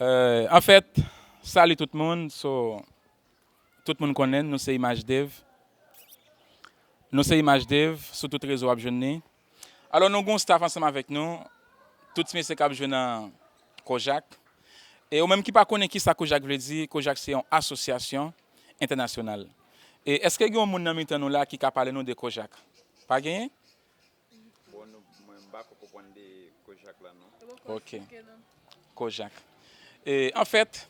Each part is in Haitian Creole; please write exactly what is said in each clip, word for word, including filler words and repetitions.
Euh, anfèt, salut tout moun. So, tout moun konnen nou se Imaj Dave. Nou se Imaj Dave, sou tout rezo w ap jwenn li. Alò, nou gen yon staff ansanm avèk nou, tout ti mesye k ap jwe nan Kojak. E ou menm ki pa konnen ki sa Kojak vle di, Kojak se yon asosyasyon entènasyonal. E èske gen yon moun nan mitan nou la ki ka pale nou de Kojak? Pa genyen? Bon, nou, mwen, m pa ko konprann de Kojak la, non. Ok. Kojak. E, anfèt,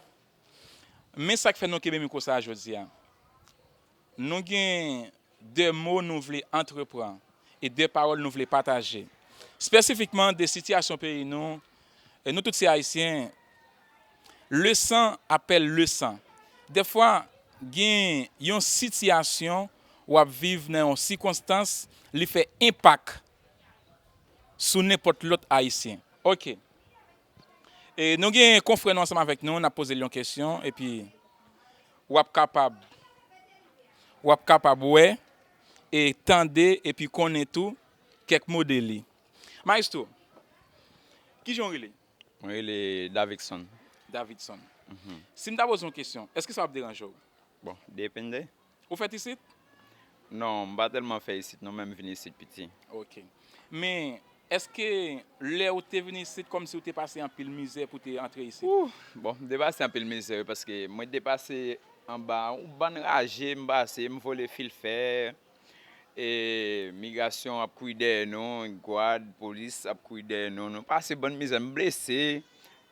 men sa k fè nou kenbe mikwo sa a jodi a. Nou gen de mo nou vle antreprann e de pawòl nou vle pataje. Espesifikman de sitiyasyon peyi nou, e nou tout se Ayisyen, le sang appelle le sang. Defwa, gen yon sitiyasyon w ap viv nan yon sikonstans, li fè enpak sou nenpòt lòt Ayisyen. Ok. E nou gen konfrè nou ansanm avèk nou, n ap poze l yon kesyon, epi w ap kapab, w ap kapab wè, e tande, epi konnen tou kèk mo de li. Maestro, kijan w rele? Mwen rele Davidson. Davidson. Mhm. Si m ta poze yon kesyon, èske sa ap deranje w? Bon, depende. Ou fèt isit? Non, m pa tèlman fèt isit, non, men m vin isit piti. Ok. Men, èske lè ou te vin isit, kòmsi ou te pase anpil mizè pou te antre isit? Ouh, bon, m te pase anpil mizè, wi, paske mwen te pase anba yon bann raje, m pase, m vole fil fè, e migrasyon ap kouri dèyè nou, gwad, polis ap kouri dèyè nou, nou pase bann mizè, m blese,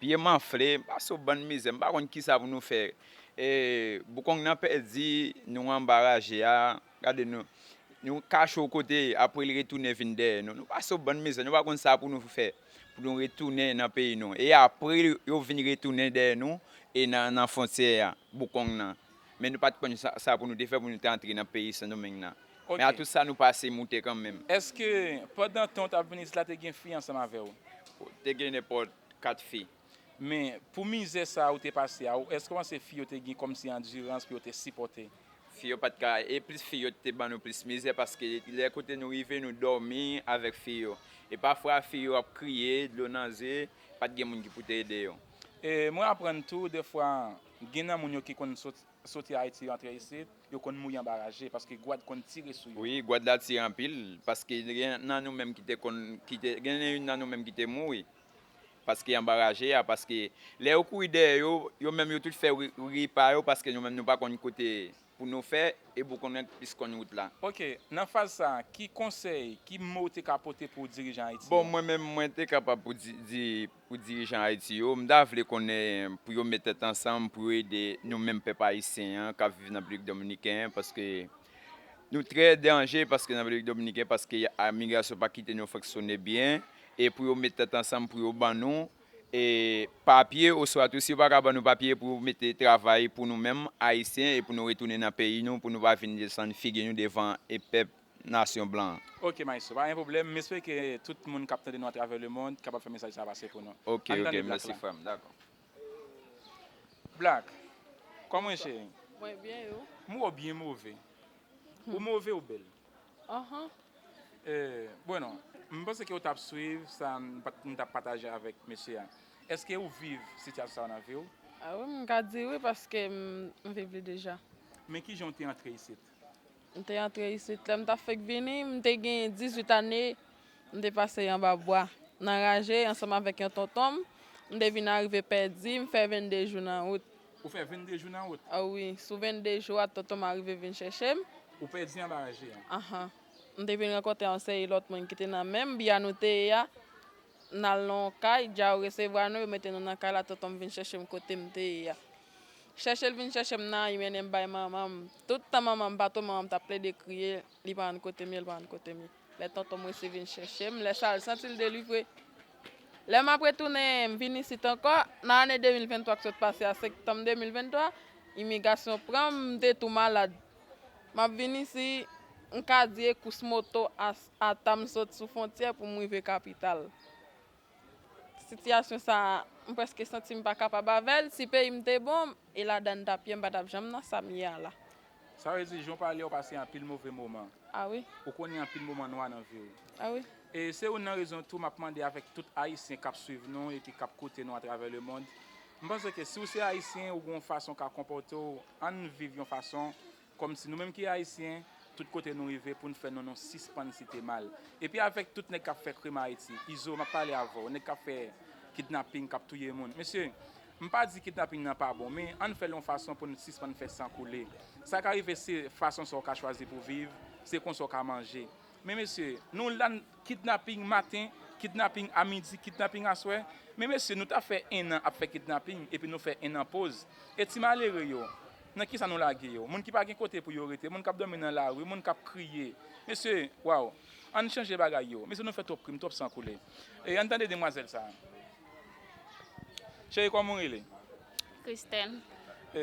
pye m anfle, m pase yon bann mizè, m pa konn kisa pou nou fè. E, boukong nan pèdi, nou anba raje a, gade nou, nou kache yon kote, apre li retounen vin dèyè nou. Nou pase yon bann mizè, nou pa konn sa pou nou fè, pou nou retounen nan peyi nou. E apre, yo vin retounen dèyè nou, e nan, nan fwontyè a, boukong nan. Men nou pa t konn sa, sa pou nou te fè pou nou te antre nan peyi Sendomeng nan. Men a tout sa, nou pase moute kanmenm. Èske pandan tan w t ap vin isit la, te gen fi ansanm avè w? Te gen nenpòt kat fi. Men, pou mizè sa a ou te pase a, ou, èske w panse fi yo te gen kòmsi andirans pou yo te sipòte? Fi yo pa t ka, e plis fi yo te ban nou plis mizè, paske lè kote nou rive, nou dòmi avèk fi yo. E pafwa, fi yo ap kriye, dlo nan zye, pa t gen moun ki pou te ede yo. E mwen aprann tou, defwa, gen nan moun yo ki konn sot-, soti Ayiti, yo antre isit, yo konn mouri anba raje, paske gwad konn tire sou yo. Wi, gwad la tire anpil, paske gen nan nou menm ki te konn, ki te, gen youn nan nou menm ki te mouri. Paske anba raje a, paske lè yo kouri dèyè yo, yo menm yo tout fè ri, ri pa yo, paske nou menm nou pa konn kote pou nou fè, e boukong nan plis konn wout la. Ok, nan faz sa a, ki konsèy, ki mo w te ka pote pou dirijan Ayiti yo? Bon, mwen menm, mwen te kapab pou di, di, pou dirijan Ayiti yo, m ta vle konnen pou yo met tèt ansanm, pou yo ede nou menm pèp ayisyen an k ap viv nan Repiblik Dominiken an, paske nou trè danje, paske nan Repiblik Dominiken, paske a, migrasyon pa kite nou fonksyone byen, e pou yo met tèt ansanm, pou yo ban nou, e papye, oswa tou, si yo pa ka ban nou papye pou mete travay pou nou menm, Ayisyen, e pou nou retounen nan peyi nou, pou nou pa vin desann figi nou devan e pèp nasyon blan an. Ok, maestro, pa gen pwoblèm. M espere ke tout moun k ap tande nou atravè lemonn kapab fè mesaj sa a pase pou nou. Ok, ok, mèsi, frè m, dakò. Black, kòman w ye, cheri? Mwen byen, e ou? M wè w byen move. Ou move, ou bèl. Ahan. Eh, bueno, m panse ke w t ap swiv sa m pat-, m t ap pataje avèk mesye a. Èske ou viv sitiyasyon sa yo nan vi w? A wi, m ka di wi, paske m, m viv li deja. Men kijan w te antre isit? M te antre isit, lè m t ap fèk vini, m te gen dizuit ane, m te pase anba bwa, nan raje, ansanm avèk yon tonton m, m te vin arive pèdi, m fè vennde jou nan wout. Ou fè vennde jou nan wout? A wi, sou vennde jou a, tonton m arive vin chèche m. Ou pèdi anba raje a? Ahan. M te vin rankontre yon seri lòt moun ki te nan menm bia nou te ye a. N al nan yon kay, dja yo resevwa nou, yo mete nou nan kay la, tonton m vin chèche m kote m te ye a. Chèche l vin chèche m nan, li mennen m bay manman m. Tout tan manman m pa tou, manman m t ap plede kriye, li pa konn kote m ye, li pa konn kote m ye. Lè tonton m resi vin chèche m, lè sa a l santi l delivre. Lè m ap retounen, m vin isit ankò, nan ane de mil venntwa k sot pase a, septanm de mil venntwa, imigrasyon pran m, m te tou malad. M ap vin isi, m ka di e kous moto a, ata m sot sou fwontyè pou m rive kapital. Sitiyasyon sa a, m prèske santi m pa kapab avè l. Si peyi m te bon, e ladan n t ap ye, m pa t ap janm nan sa m ye a la. Sa vle di, jan w pale a, w pase anpil move moman. A wi. Ou konnen anpil moman nwa nan vi w. A wi. E se youn nan rezon tou m ap mande avèk tout Ayisyen k ap swiv nou epi k ap koute nou atravè lemonn, M panse ke si w se Ayisyen, ou gen yon fason w ka konpòte w, ann viv yon fason kòmsi nou menm ki Ayisyen, tout kote nou rive pou n fè non nou sispann site mal. Epi avèk tout nèg k ap fè krim Ayiti, Izo, m ap pale avè w, nèg k ap fè kidnaping, k ap touye moun. Mesye, m pa di kidnaping nan pa bon, men ann fè l yon fason pou n sispann fè san koule. Sa ka rive se fason sa w ka chwazi pou viv, se konsa w ka manje. Men mesye, nou la n kidnaping maten, kidnaping a midi, kidnaping aswè. Men mesye, nou ta fè en an ap fè kidnaping, epi nou fè en an poz. E ti malere yo, nan kisa nou lage yo? Moun ki pa gen kote pou yo rete, moun k ap dòmi nan lari, moun k ap kriye. Mesye, waw, ann chanje bagay yo. Mesye, nou fè twòp krim, twòp san koule. E ann tande demwazèl sa a. Cheri, kòman w rele? Christelle. E,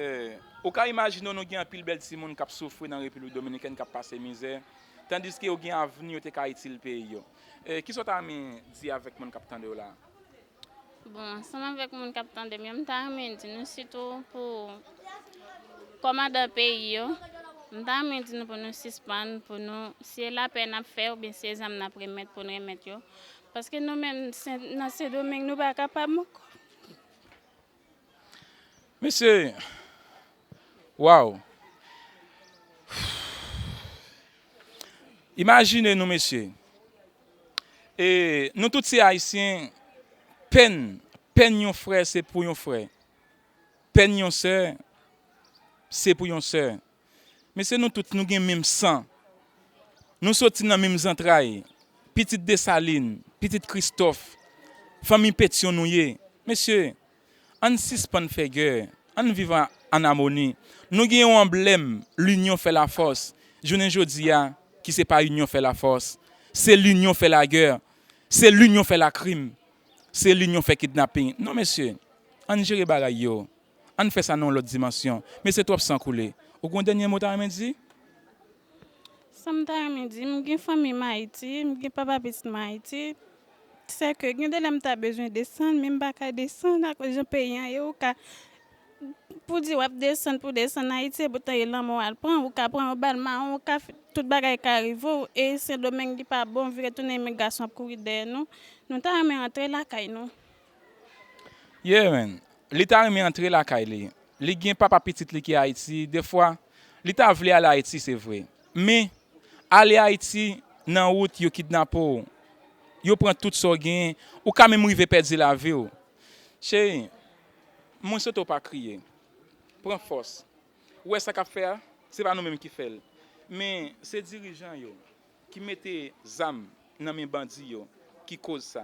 ou ka imajine w, nou gen anpil bèl timoun k ap soufri nan Repiblik Dominikèn, k ap pase mizè, tandiske yo gen avni, yo te ka itil peyi yo. E, kisa w ta renmen di avèk moun k ap tande w la a? Bon, ansanm avèk moun k ap tande m yo, m ta renmen di nou sitou pou kòmandan peyi yo, m ta renmen di nou pou nou sispann, pou nou, si se lapè n ap fè oubyen si se zam n ap remèt pou n remèt yo, paske nou menm, Sen- nan Sendomeng, nou pa kapab ankò. Mesye, waw. Imajine nou, mesye. E nou tout se Ayisyen, pèn, pèn yon frè se pou yon frè. Pèn yon sè se pou yon sè. Mesye, nou tout, nou gen menm san. Nou soti nan menm zantray. Pitit Desalin, pitit Kristòf, fanmi Petyon nou ye. Mesye, ann sispann fè gè. Ann viv an, an amoni. Nou gen yon anblèm, linyon fè lafòs. Jounen jodi a, ki se pa inyon fè lafòs, se linyon fè lagè, se linyon fè lakrim, se linyon fè kidnaping. Non, mesye, ann jere bagay yo. Ann fè sa nan yon lòt dimansyon. Men se twòp san koule. Ou gen yon dènye mo w ta renmen di? Sa m ta renmen di, m gen fanmi m Ayiti, m gen papa pitit m Ayiti. Sèke gen de lè m ta bezwen desann, men m pa ka desann akoz jan peyi an ye. Ou ka, pou di w ap desann, pou desann Ayiti, e poutan e lanmò w al pran, ou ka pran yon bal mawon, ou ka fè, tout bagay ka rive w. E Sendomeng li pa bon, vire tounen imigrasyon ap kouri dèyè nou. Nou ta renmen rantre lakay nou. Yeah, man. Li ta renmen antre lakay li. Li gen papa pitit li ki Ayiti. Defwa, li ta vle al Ayiti, se vre. Men, ale Ayiti, nan wout, yo kidnape w. Yo pran tout sa w genyen. Ou ka menm rive pèdi lavi w. Cheri, mwen swete w pa kriye. Pran fòs. Ou wè sa k ap fè a? Se pa nou menm ki fè l. Men, se dirijan yo ki mete zam nan men bandi yo ki koz sa.